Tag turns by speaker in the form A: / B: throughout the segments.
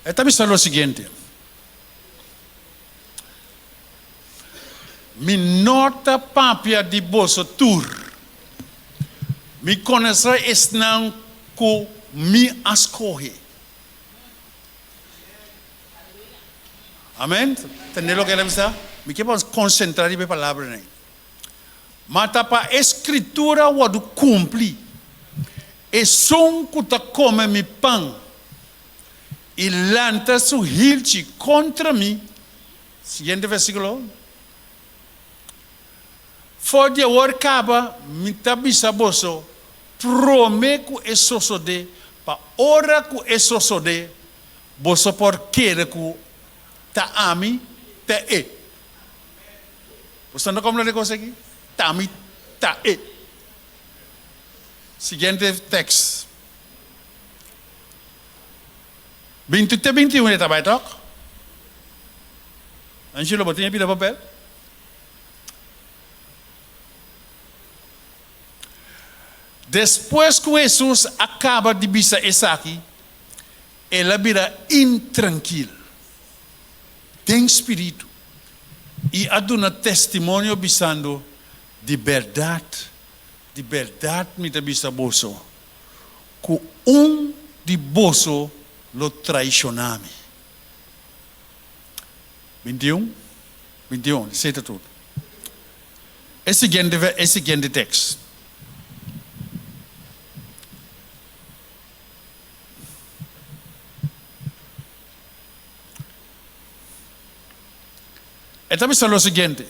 A: E ta bisa lo siguiente, Mi no ta papia di boso tur. Mi konosé esnan ku mi a skohe. Amèn. Tende loke el a bisa? Mi ke pa konsentrá riba e palabranan. Ma ta pa e Skritura wòrdu kumpli, Esun ku ta kome mi pan i lanta su hilchi kontra mi, siguiente versíkulo, For di awor kaba mi ta bisa boso promé ku e sosodé, pa ora ku e sosodé, boso por kere ku ta ami ta e. Boso no ta komprendé kos aki? Ta ami ta e. Siguiente tèks. Binti te 21 e ta bai tok? Angelo, bo tin e pida papel? Despues ku Hesus a kaba di bisa esaki, el a bira intrankil den spiritu i a duna testimonio bisando, Di bèrdat, di bèrdat mi ta bisa boso, ku un di boso lo traishoná mi. 21, 21, esei ta tur. E siguiente, e siguiente tekst. E ta bisa lo siguiente,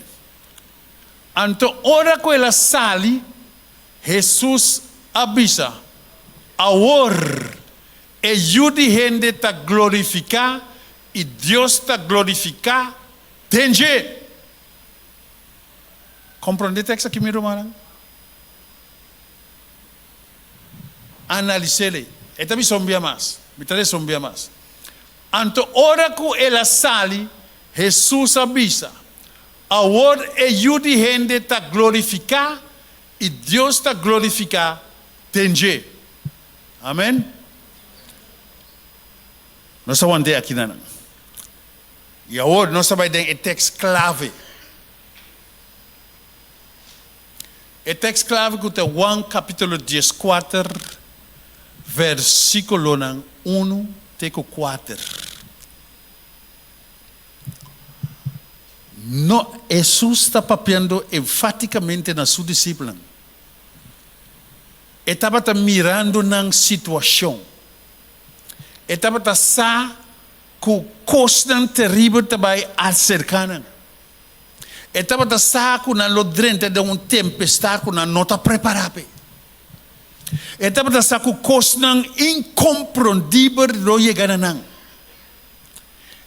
A: Anto ora ku el a sali, Hesus a bisa, Awor e Yu di hende ta glorifiká i Dios ta glorifiká den dje. Komprondé tekst aki, mi rumannan? Analis'é. E ta bisa un bia mas. Mi ta lesa un bia mas. Anto ora ku el a sali, Hesus a bisa, Awor e Yu di hende ta glorifiká i Dios ta glorifiká den dje. Amen. Nos a want'é akinanan. I awor nos ta bai den e tèks klave. E tèks klave ku ta Juan kapítulo dieskuater, versíkulonan unu te ku kuater. No, Hesus ta papiando enfátikamente na su disipelnan. E tabata mirando nan situashon. E tabata sa ku kosnan teribel ta bai aserká nan. E tabata sa ku nan lo drenta den un tempestat ku nan no ta prepará p'e. E tabata sa ku kosnan inkomprondibel lo yega na nan.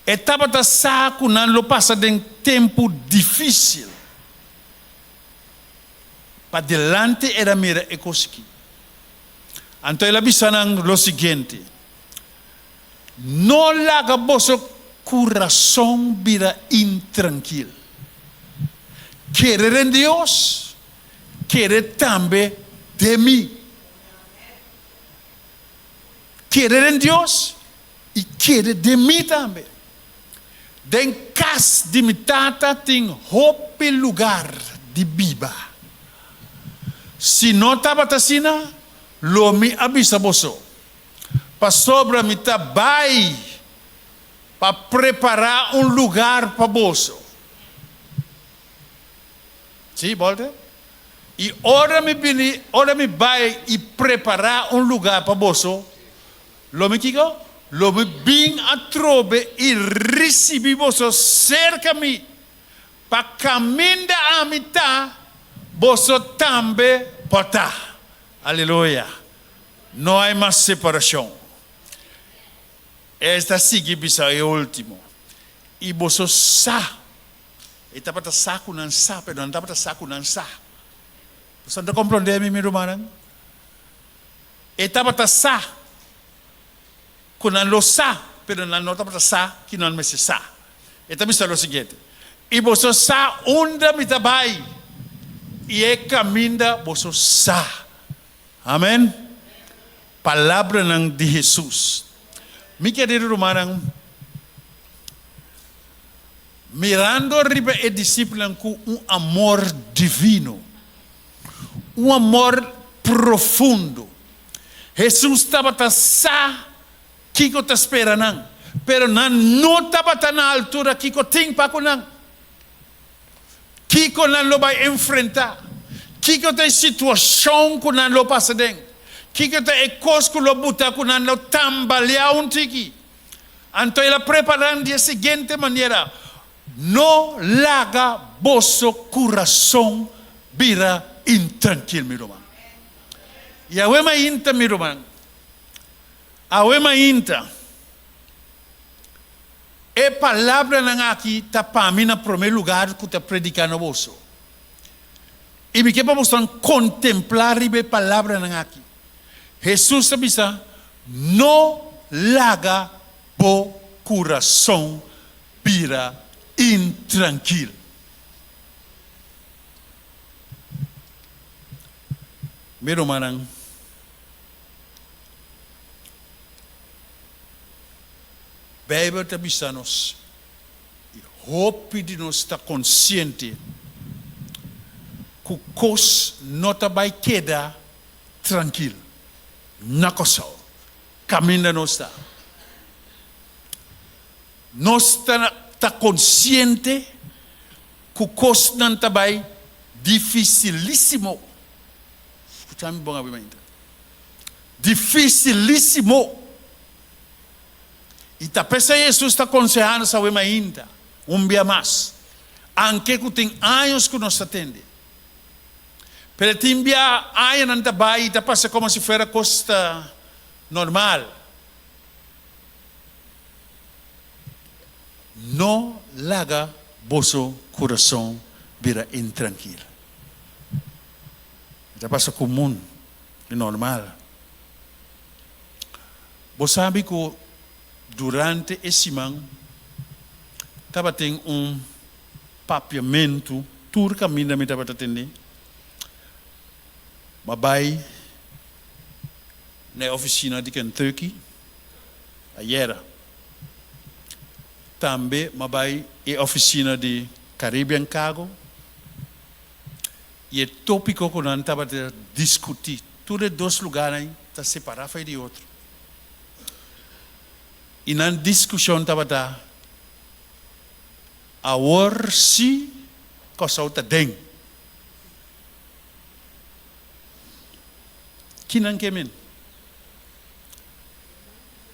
A: E tabata sa ku nan lo pasa den tempu difísil. Padilanti el a mira e kos aki. Anto el a bisa nan lo siguiente, No laga boso kurason bira intrankil. Kere den Dios, kere tambe den mi. Kere den Dios i kere den mi tambe. Den kas di mi Tata tin hopi lugar di biba. Si no tabata asina, lo mi a bisa boso, pasobra mi ta bai pa prepará un lugar pa boso. Sí, Walter? I ora mi bini, ora mi bai i prepará un lugar pa boso, Lo mi kiko? Lo mi bin atrobe i risibí boso serka mi, pa kaminda ami ta, boso tambe por ta. Aleluya! No hay mas separashon. E ta sigui bisa e último, I boso sa. E tabata sa ku nan sa, pero nan tabata sa ku nan sa. Boso no ta komprondé mi, mi rumannan? E tabata sa ku nan lo sa, pero nan no tabata sa ki nan mester sa. E ta bisa lo siguiente, I boso sa unda mi ta bai, i e kaminda boso sa. Amen. Palabranan di Hesus. Mi kerido rumannan. Mirando riba e disipelnan ku un amor divino, un amor profundo. Hesus tabata sa kiko ta spera nan, pero nan no tabata na altura kiko tin pa ku nan. Kiko nan lo bai enfrentá? Kiko ta e situashon ku nan lo pasa den? Kiko ta e kos ku lo buta ku nan lo tambaleá un tiki? Anto el a prepará nan di e siguiente manera, No laga boso kurason bira intrankil, mi ruman. I awe mainta, mi ruman, awe mainta, E palabranan aki ta pa mi na promé lugar ku ta prediká na boso. I mi ke pa bosonan kontemplá riba e palabranan aki. Hesus a bisa, No laga bo kurason bira intrankil. Mi rumannan. Bijbel ta bisa nos, i hopi di nos ta konsiente, ku kos no ta bai keda trankil na Kòrsou, kaminda nos ta. Nos ta ta konsiente ku kosnan ta bai difisilísimo. Skucha mi bon awe mainta. Difisilísimo. I ta p'esei Hesus ta konsehá nos awe mainta, un bia mas, anke ku tin años ku nos ta tende. Pero tin bia añanan ta bai i ta pasa komo si fuera kos ta normal. No laga boso kurason bira intrankil. E ta pasa komun i normal. Bo sabi ku durante e siman tabatin un papiamentu tur kaminda mi tabata tende. M'a bai na e ofisina di Kentucky ayera. Tambe m'a bai e ofisina di Caribbean Cargo i e topiko ku nan tabata diskutí tur e dos lugarnan ta separá fei di otro. I nan diskushon tabata, Awor sí Kòrsou ta den. Ki nan ke men?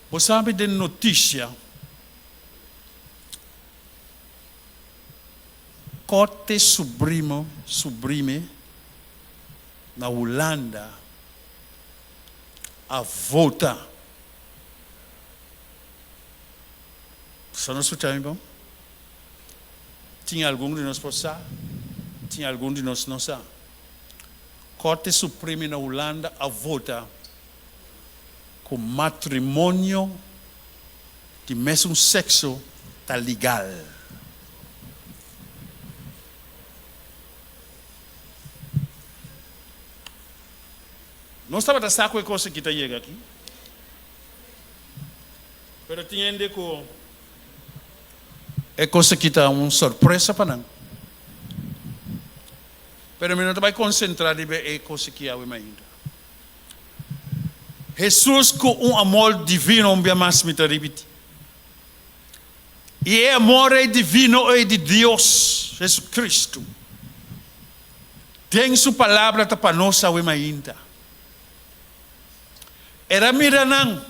A: Bo sabi den notisia Korte Subrimo, Subrime, na Hulanda a vota. Boso no skucha mi bon? Tin algun di nos por sa, tin algun di nos no sa. Korte Supreme na Hulanda a vota ku matrimonio di mesun sekso ta legal. Nos tabata sa ku e kos aki ta yega aki, pero tin hende ku e kos aki ta un sorpresa pa nan. Pero mi no ta bai konsentrá riba e kos aki awe mainda. Hesus ku un amor divino, un bia mas mi ta ripití, i e amor ei divino ei di Dios, Jesucristo, Den su palabra ta pa nos awe mainta. El a mira nan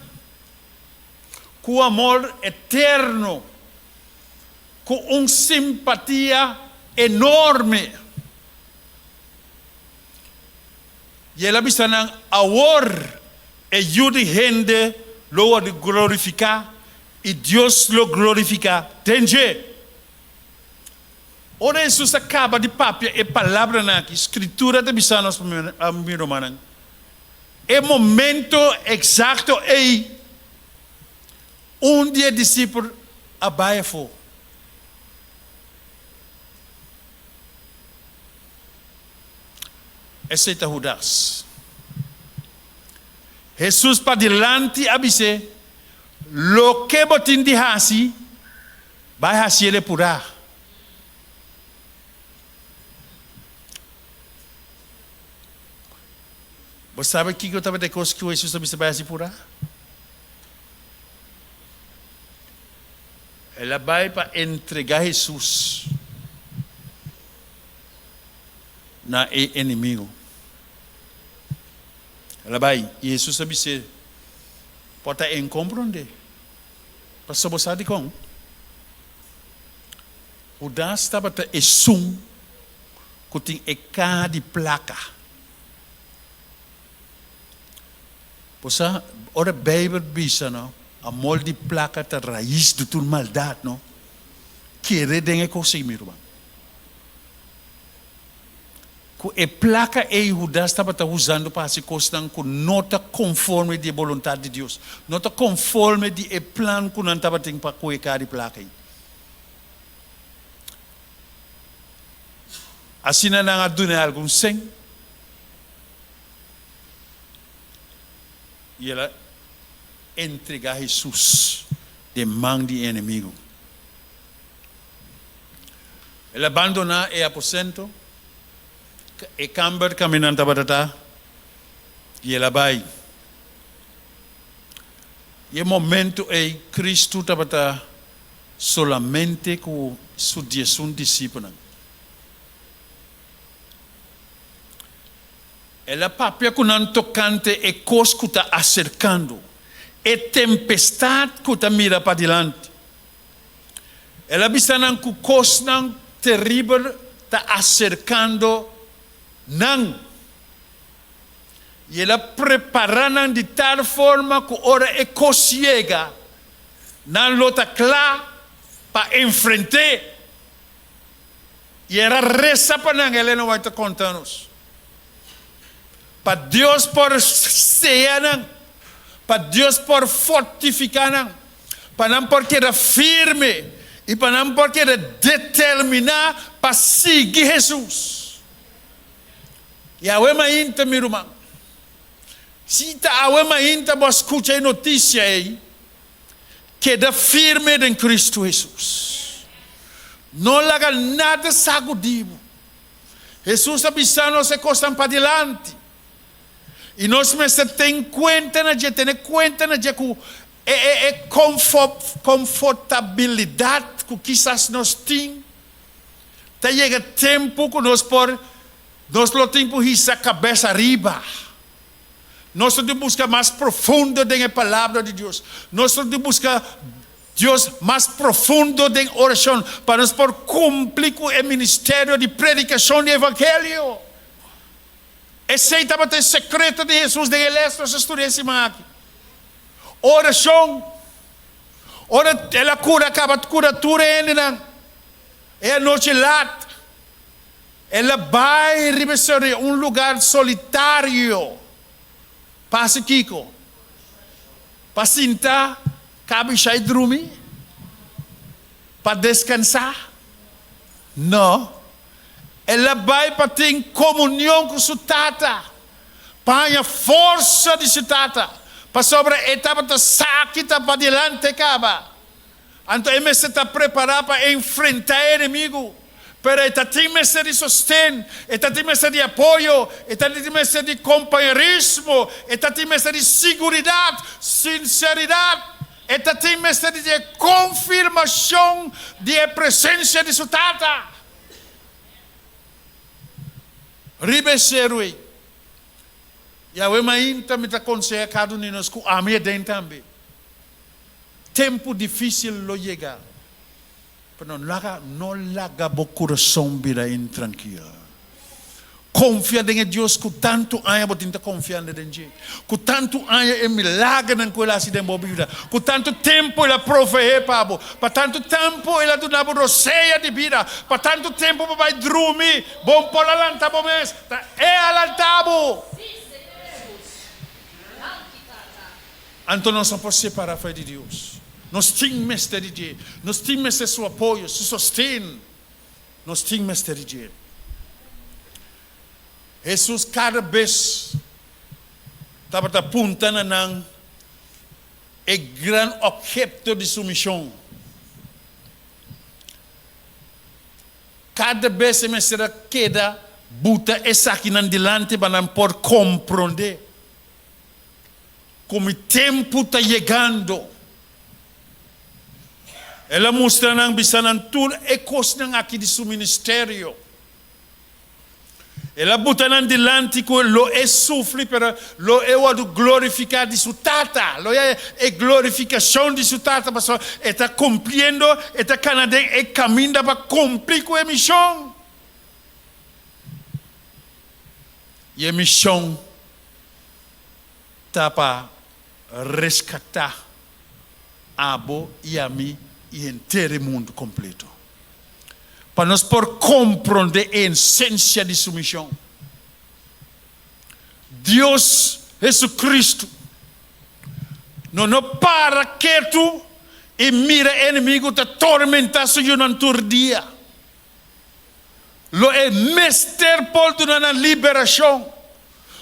A: ku amor eterno, ku un simpatia enorme. I el a bisa nan, Awor e Yu di hende lo wòrdu glorifiká, i Dios lo glorifiká den dje. Ora Hesus a kaba di papia e palabranan aki, Skritura ta bisa nos, mi rumannan, e momento eksakto ei, un di e disipel a bai afó. Esei ta Hudas. Hesus padilanti a bis'é, Loke bo tin di hasi, Bai hasiel e purá. Bo sabi kiko tabata e kos ku Hesus a bisa bai hasi purá? El a bai pa entregá Hesus na e enemigu. El a bai, i Hesus a bis'é, Por ta e komprondé, pasobra bo sa dikon? Hudas tabata esun ku tin e kaha di plaka. Bo sa, ora Beibel bisa no, amor di plaka ta rais di tur maldat no, kere den e kos ei, mi ruman. Ku e plaka ei Hudas tabata usando pa hasi kosnan ku no ta konforme di e boluntat di Dios, no ta konforme di e plan ku nan tabatin pa ku e kaha di plaka ei. Asina nan a dun'é algun sen. I el a entregá Hesus den man di e enemigu. El a bandoná e aposento, e kamber kaminda nan tabata ta, i el a bai. I e momentu ei Kristu tabata solamente ku su diesun disipelnan. El a papia ku nan tokante e kos ku ta aserkando, e tempestat ku ta mira padilanti. El a bisa nan ku kosnan teribel ta aserkando nan. I el a prepará nan di tal forma ku ora e kos yega, nan lo ta kla pa enfrent'é. I el a resa pa nan, Elena White ta konta nos, pa Dios por sea nan, pa Dios por fortifiká nan, pa nan por keda firme i pa nan por keda determiná pa sigui Hesus. I awe mainta, mi ruman, si ta awe mainta bo a skucha e notisia ei, Keda firme den Cristo Hesus. No laga nada sagudi bo. Hesus a bisa nos e kosnan padilanti. I nos mester ten kuenta na dje, tene kuenta na dje ku e e e konfortabilidat ku kisas nos tin, ta yega tempu ku nos por, nos lo tin ku hisa kabes ariba. Nos lo tin buska mas profundo den e Palabra di Dios. Nos lo tin buska Dios mas profundo den orashon pa nos por kumpli ku e ministerio di predikashon di evangelio. Esei tabata e sekreto di Hesus den e les nos a studia e siman aki. Orashon. Ora el a kura kaba kura tur e hendenan e anochi lat. El a bai riba e seru, un lugar solitario. Pa hasi kiko? Pa sinta, kabisha i drumi? Pa deskansá? No. El a bai pa tin komunion ku su Tata, pa haña forsa di su Tata, pasobra e tabata sa ki ta padilanti kaba. Anto e mester ta prepará pa enfrentá e enemigu. Pero e ta tin mester di sosten, e ta tin mester di apoyo, e ta tin mester di kompañerismo, e ta tin mester di siguridat, sinseridat, e ta tin mester di e konfirmashon di e presensia di su Tata. Riba e seru ei, Yahweh mainta mi ta konsehá kada un di nos ku ami aden tambe. Tempu difísil lo yega, pero no laga no laga bo kurason bira intrankil. Konfia den e Dios ku tantu aña bo tin ta konfiando den dje, ku tantu aña e milagernan ku el a hasi den bo bida, ku tantu tempu el a proveé pa bo, pa tantu tempu el a duna bo rosea di bida, pa tantu tempu bo bai drumi, bo por a lanta bo mes, ta e a lanta bo. Anto nos no por separá for di Dios. Nos tin mester di dje. Nos tin mester su apoyo, su sosten. Nos tin mester di dje. Hesus kada bes tabata punta na nan e gran ophekto di su mishon. Kada bes e mester a keda buta esakinan dilanti pa nan por komprondé. ku mi tempu ta yegando. El a mustra nan, bisa nan tur e kosnan aki di su ministerio. El a buta nan dilanti ku lo e sufri, pero lo e wòrdu glorifiká di su Tata. Lo e e glorifikashon di su Tata, pasobra e ta kumpliendo, e ta kana den e kaminda pa kumpli ku e mishon. I e mishon ta pa reskatá abo i ami i henter e mundu kompleto. Pa nos por komprondé e esensia di su mishon. Dios Hesukristu no no para ketu i mira e enemigu ta tormentá su yunan tur dia. Lo e mester por duna nan liberashon.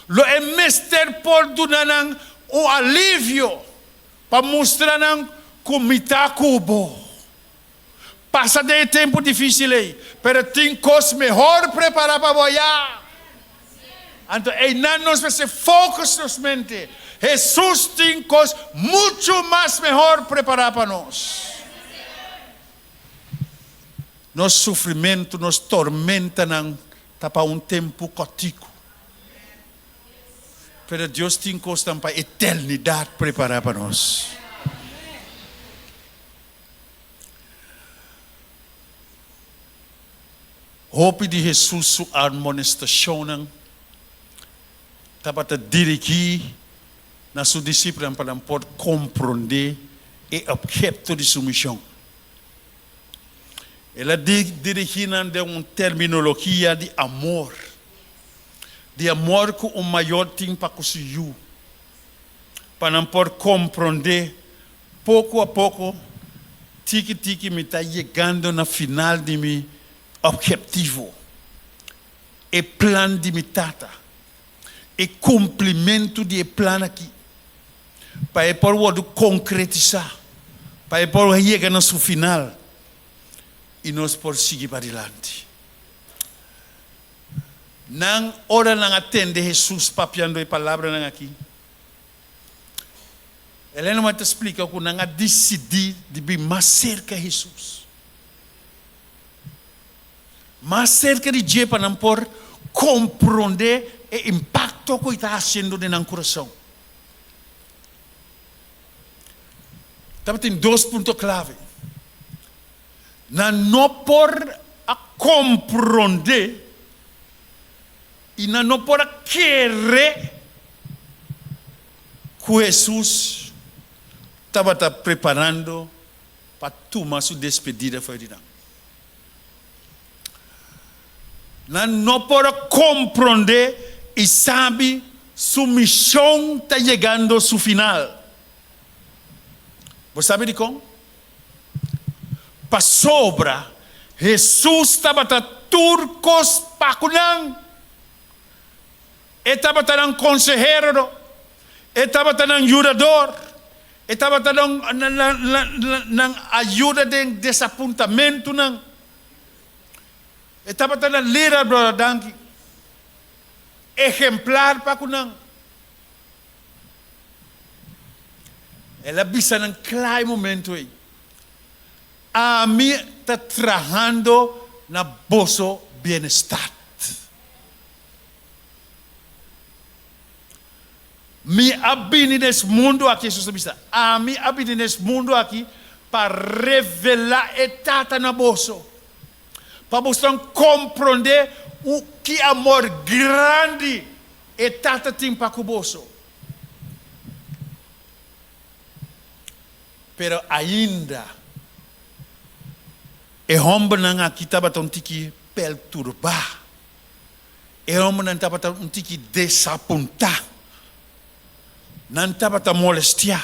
A: Lo e mester por duna nan un alivio pa mustra nan ku mi ta ku bo. Pasa den e tempu difísil ei, pero tin kos mehor prepará pa bo ayá. Anto einan nos mester focus nos mente. Hesus tin kos muchu mas mehor prepará pa nos. Nos sufrimentu, nos tormentanan ta pa un tempu kòrtiku. Pero Dios tin kosnan pa eternidat prepará pa nos. Hopi di Hesus su amonestashonnan tabata dirigí na su disipelnan pa nan por komprondé e opheto di su mishon. El a dirigí nan den un terminologia di amor, di amor ku un mayor tin pa ku su yu, pa nan por komprondé poko a poko, tiki tiki mi ta yegando na final di mi ophetivo, e plan di mi Tata, e kumplimentu di e plan aki. Pa e por wòrdu konkretisá, pa e por yega na su final i nos por sigui padilanti. Nan, ora nan a tende Hesus papiando e palabranan aki, Elena White ta splika ku nan a disidí di bin mas serka Hesus, mas serka di dje pa nan por komprondé e impakto ku e ta hasiendo den nan kurason. Tabatin dos punto klave. Nan no por a komprondé i nan no por a kere ku Hesus tabata preparando pa tuma su despedida for di nan. Nan no por a komprondé i sabi su mishon ta yegando su final. Bo sabi dikon? Pasobra Hesus tabata tur kos pa ku nan. E tabata nan konsehero, e tabata nan yudador, e tabata nan ayuda den desapuntamentunan. E tabata nan lider, brother, danki. Ehemplar pa ku nan. El a bisa nan kla e momento ei, Ami ta trahando na boso bienestar. Mi a bini nes mundu aki, Hesus a bisa, Ami a bini nes mundu aki pa revelá e Tata na boso, pa bosonan komprondé ki amor grandi e Tata tin pa ku boso. Pero ainda e hòmbernan aki tabata un tiki perturbá. E hòmbernan tabata un tiki desapuntá. Nan tabata molestiá.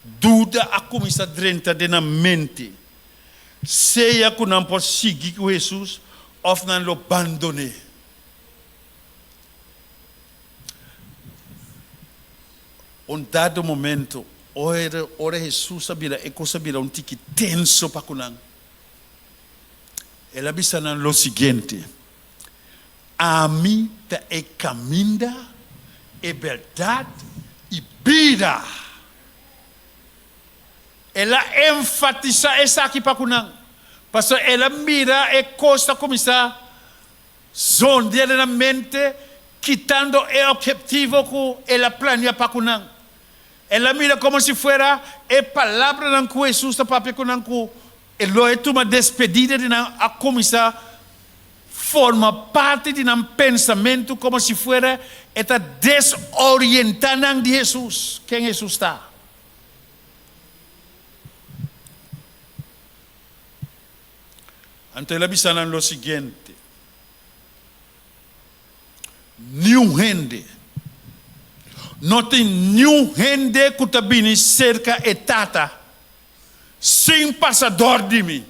A: Duda a kuminsá drenta den nan mente, sea ku nan por sigui ku Hesus òf nan lo bandon'é. Un dado momento, ora Hesus a bira e kos a bira un tiki tenso pa ku nan. El a bisa nan lo siguiente, Ami ta e kaminda, e bèrdat i bida. El a enfatisá esaki pa ku nan, pasobra el a mira e kos ta kuminsá zondia den nan mente, kitando e ophetivo ku el a plania pa ku nan. El a mira komo si fuera e palabranan ku Hesus ta papia ku nan ku e lo e tuma despedida di nan a kuminsá forma parti di nan pensamentu komo si fuera e ta desorientá nan di Hesus, ken Hesus ta. Anto el a bisa nan lo siguiente, Niun hende, no tin niun hende ku ta bini serka e Tata sin pasa dor di mi.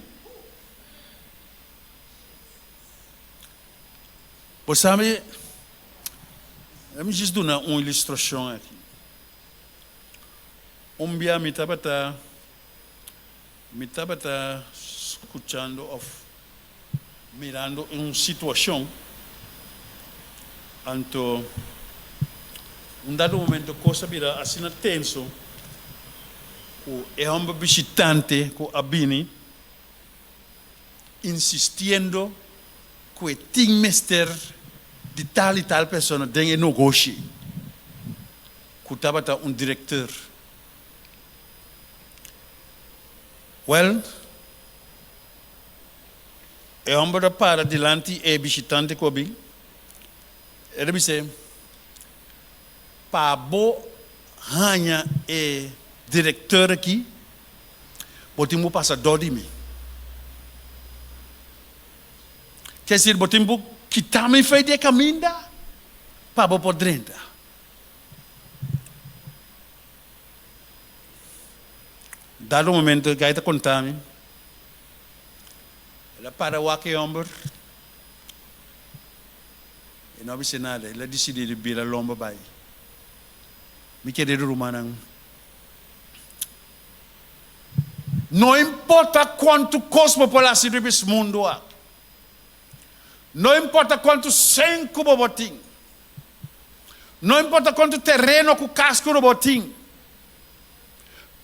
A: Bo sabi, mi djis duna un ilustrashon aki. Un bia mi tabata mi tabata skuchando òf mirando un situashon, anto un dado momento kos a bira asina tenso ku e hòmber bishitante ku a bini insistiendo ku e tin mester di tal i tal persona den e nogoshi, ku tabata un direkteur. Wèl, e hòmber a para dilanti e bishitante ku a bin. El a bis'é, Pa bo haña e direkteur aki, bo tin ku pasa dor di mi. Ke esir, bo tin ku kita mi fei di e kaminda pa bo por drenta. Dado momento e gai ta konta mi, el a para wak e hòmber, e no a bisa nada, el a disidí di bira lomba bai. Mi kerido rumannan, no importa kuantu kos bo por hasi riba es mundu aki, no importa kuantu sen ku bo por tin, No importa cuanto tereno cu cas cu bo tin,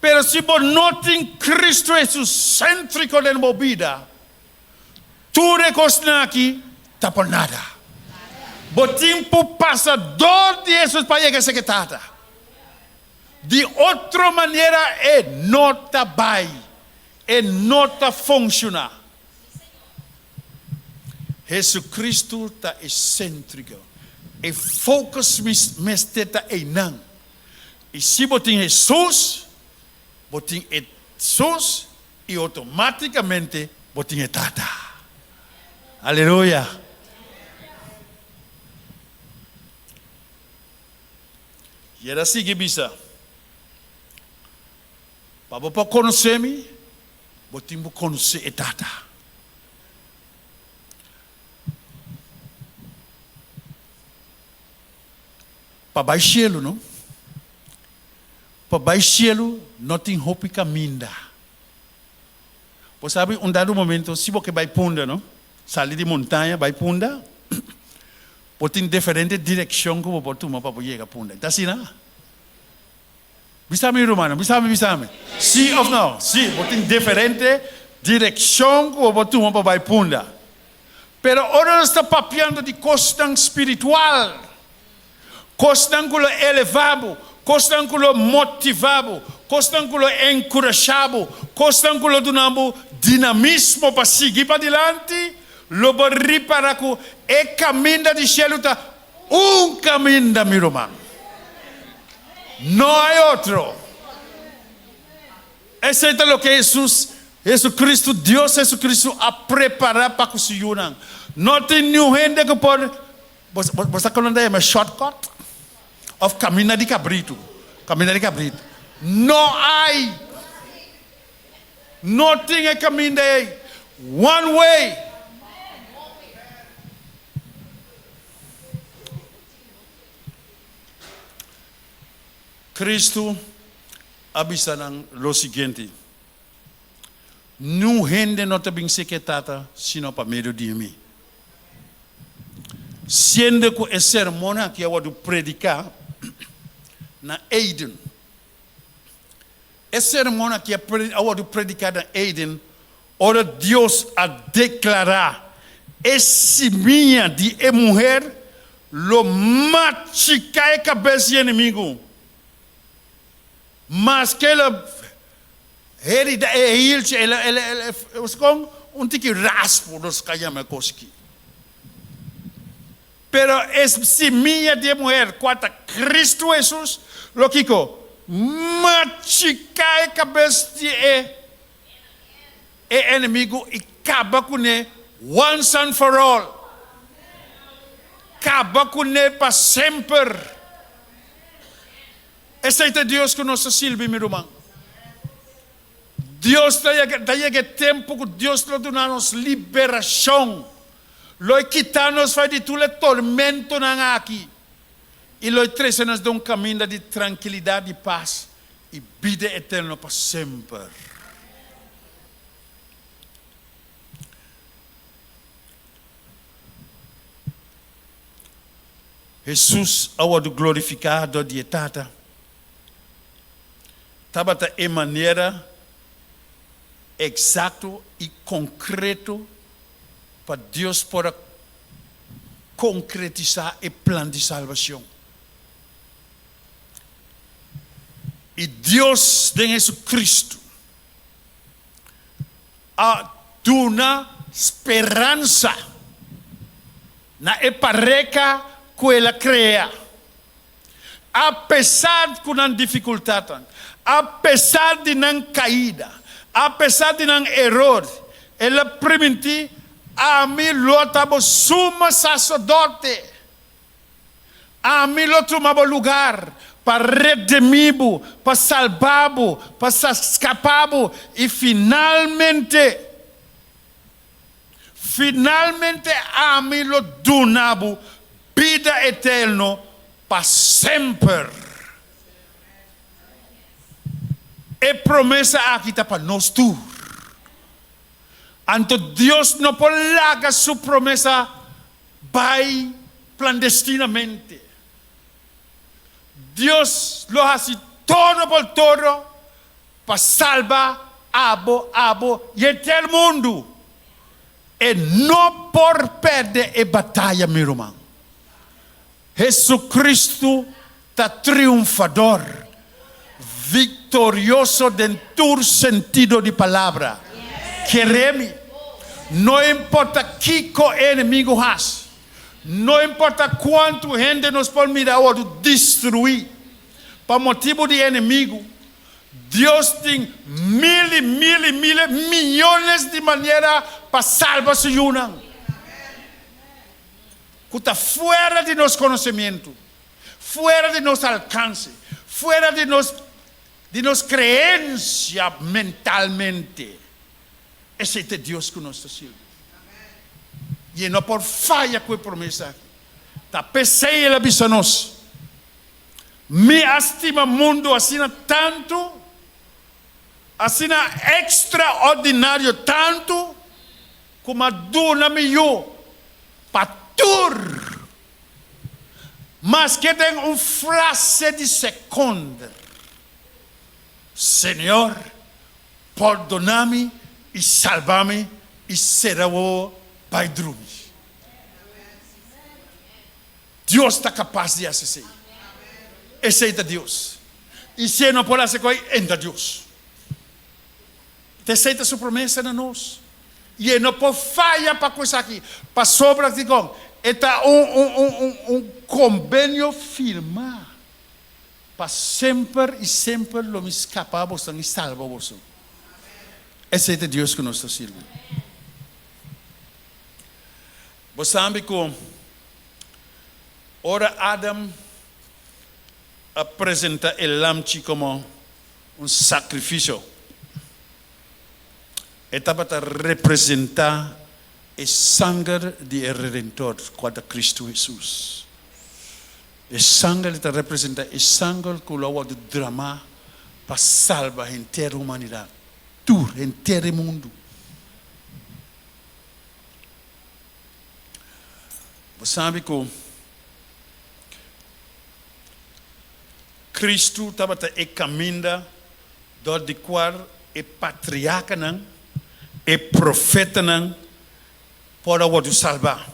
A: pero si bo no tin Cristo Jesus centrico den bo bida, tur e cosnan aki ta por nada. Bo tin por pasa door di Jesus pa yega esaki Tata. Di otro manera e no ta bay, e no ta funciona. Jesucristo ta e centrico. E focus mester ta einan. Y si bo tin Jesus, bo tin e Jesus y automaticamente bo tin e Tata. Aleluya! Y el a sigui bisa, Pa bo por conoce mi, Bo tin bo konosé e Tata. Pa bai shelu, no? Pa bai shelu no tin hopi kaminda. Bo sabi un dado momento si bo ke bai Punda, no? Sali di montaña bai Punda, bo tin diferente direkshon ku bo por tuma pa bo yega Punda. Ta asina? Bisa mi rumannan, bisa mi, bisa mi. Sí of no? Sí, bo tin diferente direkshon ku bo por tuma pa bai Punda. Pero ora nos ta papiando di kosnan spiritual, kosnan ku lo elevá bo, kosnan ku lo motivá bo, kosnan ku lo enkurashá bo, kosnan ku lo duna bo dinamismo pa sigui padilanti, lo bo ripará ku e kaminda di shelu ta un kaminda, mi ruman. No hay otro. Esei ta loke Hesus, Jesucristo, Dios Jesucristo a prepara pa ku su yunan. No tin niun hende ku por, bo, bo sa kon nan ta yama shortcut? Of kaminda di kabritu, kaminda di kabritu. No hay. No tin e kaminda ei. One way. Kristu a bisa nan lo siguiente, Niun hende no ta bin seke Tata sino pa medio di mi. Siendo ku e sermon aki a wòrdu prediká Na Eden. E sermon aki a wòrdu prediká na Eden ora Dios a deklará e simia di e muher lo machiká e kabes di e enemigu. Maske el a herida e hilchi, el a, el a, el a, kon? Un tiki raspu nos ka yama e kos aki. Pero e simia di e muher, kua ta Kristu Hesus, lo kiko? Machiká e kabes di e e enemigu i kaba kuné once and for all. Kaba kuné pa semper. Esei ta e Dios ku nos ta sirbi, mi ruman. Dios ta yega, ta yega e tempu ku Dios lo duna nos liberashon. Lo e kita nos for di tur e tormentonan aki i lo e trese nos den un kaminda di trankilidat i pas i bida eterno pa semper. Hesus a wòrdu glorifiká dor di e Tata. Tabata e manera eksakto i konkreto pa Dios por a konkretisá e plan di salbashon. I Dios den Hesukristu a duna speransa na e pareha ku el a krea. Apesar ku nan difikultatnan, apesar di nan kaida, apesar di nan eror, el a primintí, Ami lo ta bo sumo saserdote. Ami lo tuma bo lugar pa redimí bo, pa salbá bo, pa skapá bo i finalmente, Finalmente ami lo duna bo bida eterno pa semper. E promesa aki ta pa nos tur. Anto Dios no por laga su promesa bai klandestinamente. Dios lo hasi todo por todo Pa salba abo, abo i henter mundu. E no por pèrdè e bataya, mi ruman. Jesucristo ta triunfador, viktorioso den tur sentido di palabra. Kere mi, no importa kiko e enemigu hasi, no importa kuantu hende nos por mira a wòrdu destruí pa motibu di e enemigu, Dios tin mil i mil i mil i miyones di manera pa salba su yunan ku ta fuera di nos konosementu, fuera di nos alkanse, fuera di nos di nos kreensia mentalmente. Esei ta e Dios ku nos ta sirbi. I e no por faya ku e promesa aki. Ta p'esei el a bisa nos, Mi a stima mundu asina tantu, asina ekstraordinario tantu, ku m'a duna mi yu pa tur, maske den un frase di sekonder, Señor, pordona mi i salba mi i sera wowo bai drumi. Dios ta kapas di hasi esei. Esei ta Dios. I si e no por hasi koi, e ta Dios. Ta esei ta su promesa na nos. I e no por faya pa ku esaki, pasobra dikon? E ta un, un, un, un, un kombenio firmá. Pa semper i semper lo mi skapa boso i salba boso. Esei ta Dios ku nos ta sirbi. Bo sabi ku ora Adam a presentá e lamchi komo un sakrifisio, e tabata representá e sanger di e Redentor, kua ta Kristu Hesus. E sanger ta representá e sanger ku lo a wòrdu dramá pa salba henter humanidat, tur henter e mundu. Bo sabi ku Kristu tabata e kaminda dor di kual e patriarkanan, e profetanan por a wòrdu salbá.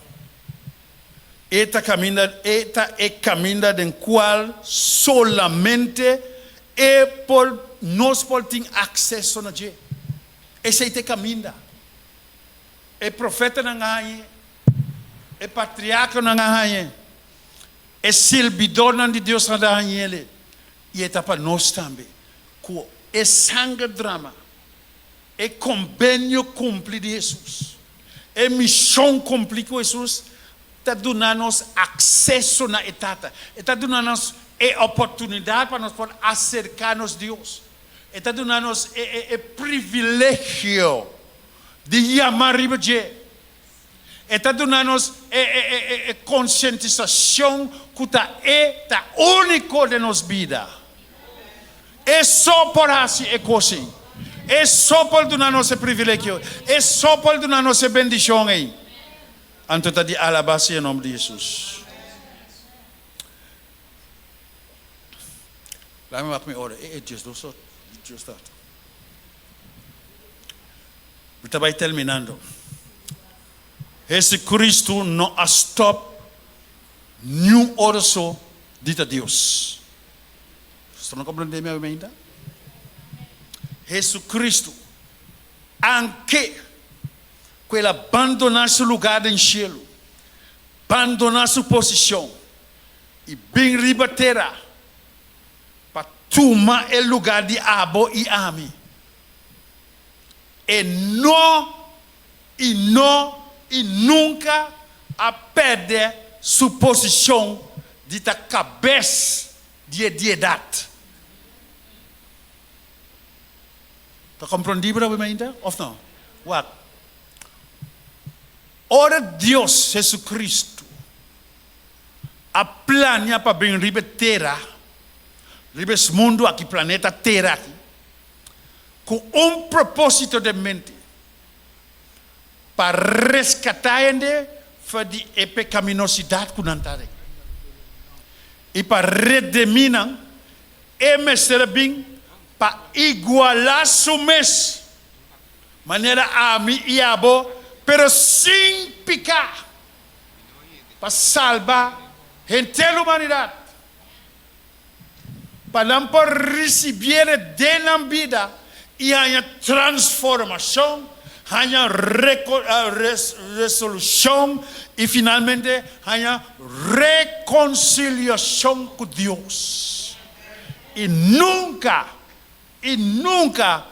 A: E ta kaminda, e ta e kaminda den kual solamente e por, nos por tin akseso na dje. Esei ta e kaminda. E profetanan a hañ'é, e patriarkanan a hañ'é, e sirbidornan di Dios a hañ'é, i e ta pa nos tambe. Ku e sanger drama, e kombenio kumpli di Hesus, e mishon kumpli ku Hesus ta duna nos akseso na e Tata. E ta duna nos e oportunidat pa nos por aserká nos Dios. E ta duna nos e privilegio di yama riba dje. E ta duna nos e konsientisashon ku ta E ta úniko den nos bida. E so por hasi e kos ei. E so por duna nos e privilegio. E so por duna nos e bendishon ei. Anto ta di alabá si e nòmber di Hesus. Laat me wak mi ora. E e 12 or. Dios tata. Mi ta bai terminando. Jesucristo no a stop niun ora so di ta Dios. Boso no comprende mi ainda? Jesucristo, anke ku el a bandona su lugar den cielo, bandona su posicion i bin riba tera pa tuma e lugar di abo i ami, E no i no i nunka a pèrdè su posishon di ta kabes di e diedat. Ta komprondí bo ainda òf no? Wak. Ora Dios Hesukristu a plania pa bin riba e tera, riba es mundu aki, planeta tera aki, ku un propósito den mente, pa reskatá hende for di e pekaminosidat ku nan ta den i pa redemí nan. E mester a bin pa igualá su mes manera ami i abo, pero sin piká, pa salba henter humanidat. Pa nan por risibié den nan bida i haña transformashon, haña resolushon i finalmente haña rekonsiliashon ku Dios. I nunka, i nunka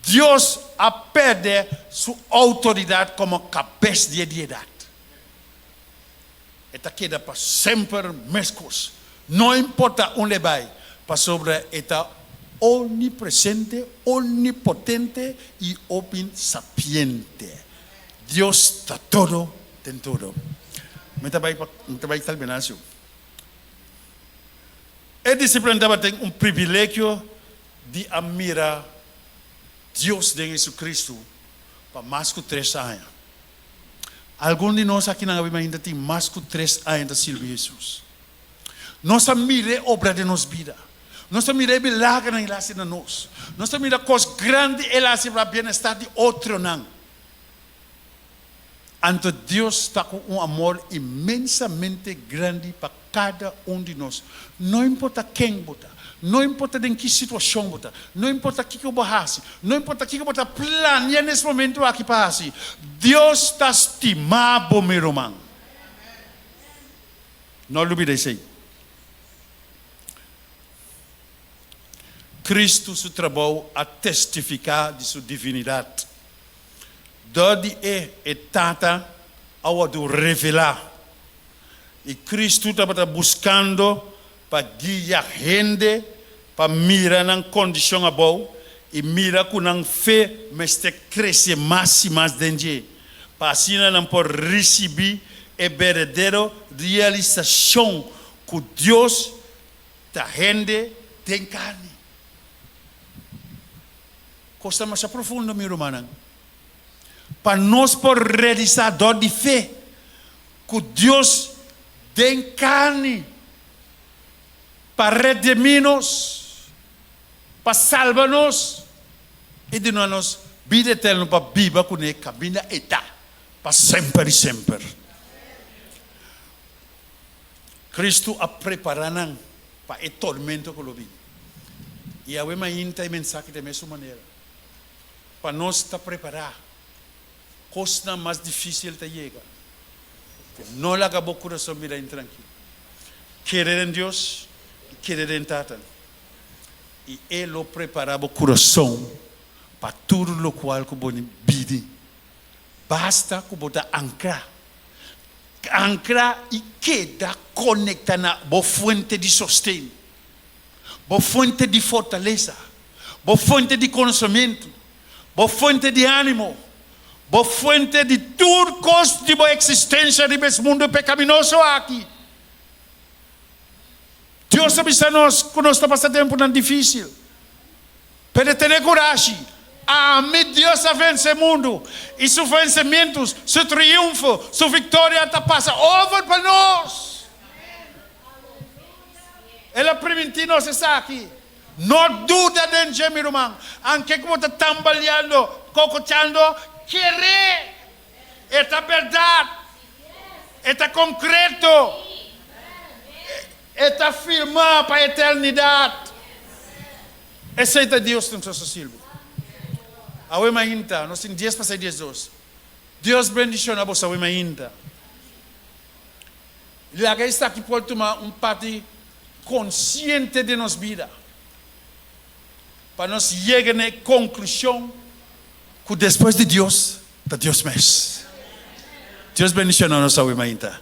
A: Dios a pèrdè su outoridat komo kabes di e diedat. E ta keda pa semper meskos, no importa unda e bai, pasobra e ta omnipresente, omnipotente i omnisapiente. Dios ta todo den todo. Mi ta bai pa, mi ta bai terminá su. E disipelnan tabatin un privilegio di a mira Dios den Jesucristo pa mas ku tres aña. Algun di nos akinan awe mainta tin mas ku tres aña ta sirbi Hesus. Nos a mira e obra den nos bida. Nos a mira e milagernan el a hasi na nos. Nos a mira kos grandi el a hasi pa bienestar di otronan. Anto Dios ta ku un amor inmensamente grandi pa kada un di nos. No importa ken bo ta, no importa den ki situashon bo ta, no importa kiko bo hasi, no importa kiko bo ta plania nes momento aki pa hasi, Dios ta stima bo, mi ruman. No lubida esei. Cristo su trabou a testifiká di su divinidat. Dor di e, e Tata a wòrdu revelá. I Kristu tabata buskando pa guia hende pa mira nan kondishon abou i mira ku nan fe mester krese mas i mas den dje, pa asina nan por risibí e berdadero realisashon ku Dios ta hende den karni. Kos ta masha profundo, mi rumannan. Pa nos por realisá dor di fe ku Dios den karni. Pa redimí nos, pa salba nos i duna nos bida eterno pa biba kuné kaminda e ta pa semper i semper. Kristu a prepará nan pa e tormento ku lo bini. I awe mainta e mensahe ta e mesun manera. Pa nos ta prepará, kosnan mas difísil ta yega. No laga bo kurason bira intrankil. Kere den Dios i kere den Tata, i E lo prepará bo kurason pa tur lokual ku bo bini. Basta ku bo ta ankrá. Ankrá i keda konektá na bo fuente di sosten, bo fuente di fortalesa, bo fuente di konosementu, bo fuente di ánimo, bo fuente di tur kos di bo eksistensia riba es mundu pekaminoso aki. Dios a bisa nos ku nos ta pasa tempunan difísil. Pero tene kurashi, ami Dios a vense mundu, i su vensementu, su triunfo, su viktoria ta pasa over pa nos. El a primintí nos esaki. No duda den dje, mi ruman. Anke ku bo ta tambaleando, kokochando, kere! E ta bèrdat. E ta konkreto. E ta firmá pa eternidat. Esei ta Dios nos ta sirbi. Awe mainta, nos tin dies pasá 12. Dios bendishoná boso awe mainta. Laga esaki por tuma un parti konsiente den nos bida, pa nos yega na e konklushon ku despues di Dios ta Dios mes. Dios bendishoná nos awe mainta.